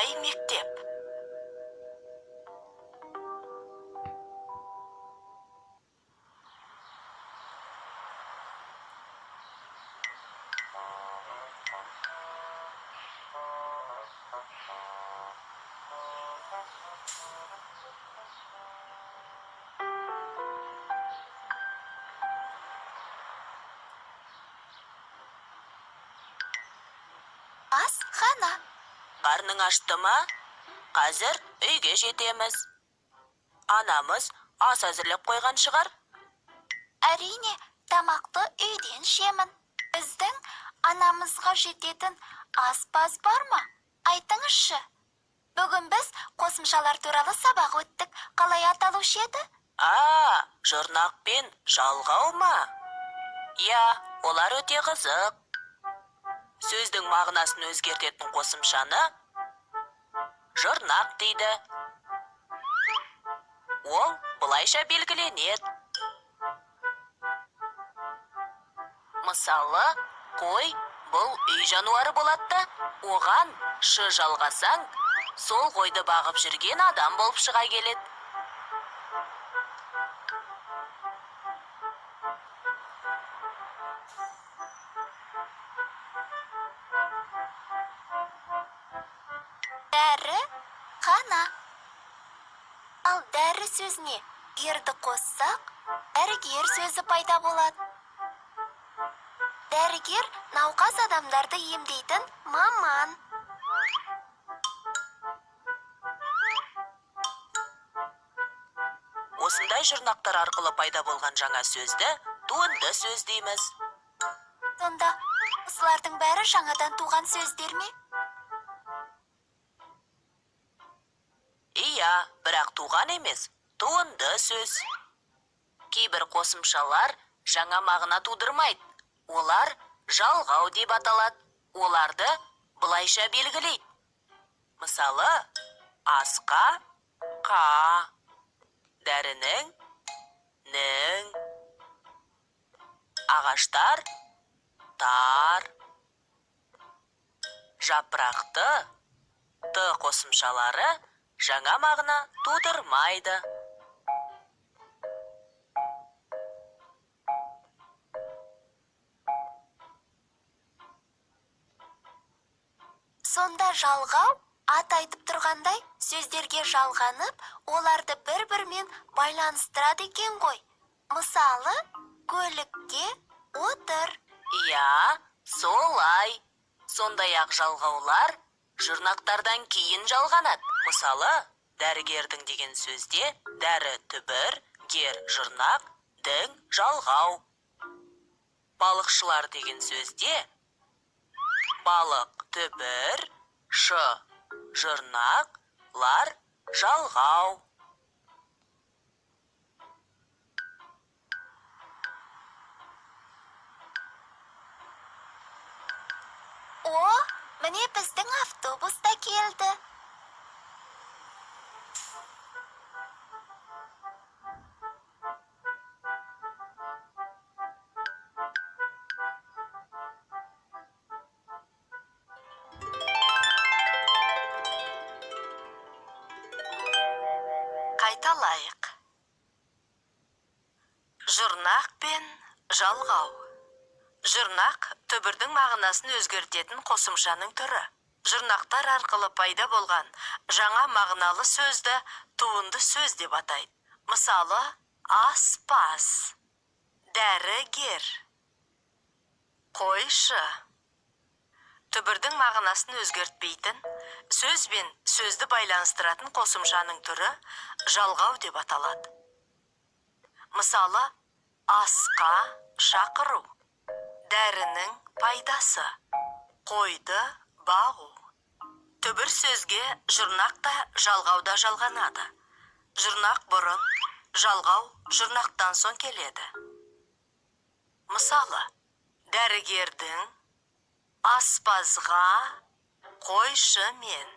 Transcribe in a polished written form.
Қай мектеп? Асхана. Қарның ашты ма? Қазір үйге жетеміз. Анамыз ас әзірлеп қойған шығар. Әрине, тамақты үйден ішемін. Біздің анамызға жететін аспаз бар ма? Айтыңызшы. Бүгін біз қосымшалар туралы сабақ өттік. Қалай аталушы еді? А, жұрнақ пен жалғау ма? Иә, олар өте қызық. Сөздің мағынасын өзгертетін қосымшаны жұрнақ дейді. Ол былайша белгіленеді. Мысалы, қой бұл үй жануары болады да, оған шы жалғасаң, сол қойды бағып жүрген адам болып шыға келеді. Дәрі, қана. Ал дәрі сөзіне герді қоссақ, дәрігер сөзі пайда болады. Дәрігер науқас адамдарды емдейтін маман. Осындай жұрнақтар арқылы пайда болған жаңа сөзді туынды сөз дейміз. Сонда осылардың бәрі жаңадан туған сөздер ме? Иә, бірақ туған емес, туынды сөз. Кейбір қосымшалар жаңа мағына тудырмайды. Олар жалғау деп аталады. Оларды былайша белгілейді. Мысалы, асқа қа, дәрінің нің, ағаштар тар, жапырақты т қосымшалары жаңа мағына тудырмайды. Сонда жалғау ат айтып тұрғандай сөздерге жалғанып, оларды бір-бірімен байланыстырады екен ғой. Мысалы, көлікке отыр. Иә, солай. Сондай-ақ жалғаулар жұрнақтардан кейін жалғанады. Мысалы, дәрігердің деген сөзде дәрі түбір, гер жұрнақ, дің жалғау. Балықшылар деген сөзде балық түбір, шы жұрнақ, лар жалғау. О, міне біздің автобус та келді. Қайталайық. Жұрнақ пен жалғау. Жұрнақ түбірдің мағынасын өзгертетін қосымшаның түрі. Жұрнақтар арқылы пайда болған жаңа мағыналы сөзді туынды сөз деп атайды. Мысалы, аспаз, дәрігер, қойшы. Түбірдің мағынасын өзгертпейтін, сөз бен сөзді байланыстыратын қосымшаның түрі жалғау деп аталады. Мысалы, асқа шақыру, дәрінің пайдасы, қойды бағу. Түбір сөзге жұрнақ та жалғау да жалғанады. Жұрнақ бұрын, жалғау жұрнақтан соң келеді. Мысалы, дәрігердің аспазға қойшымен.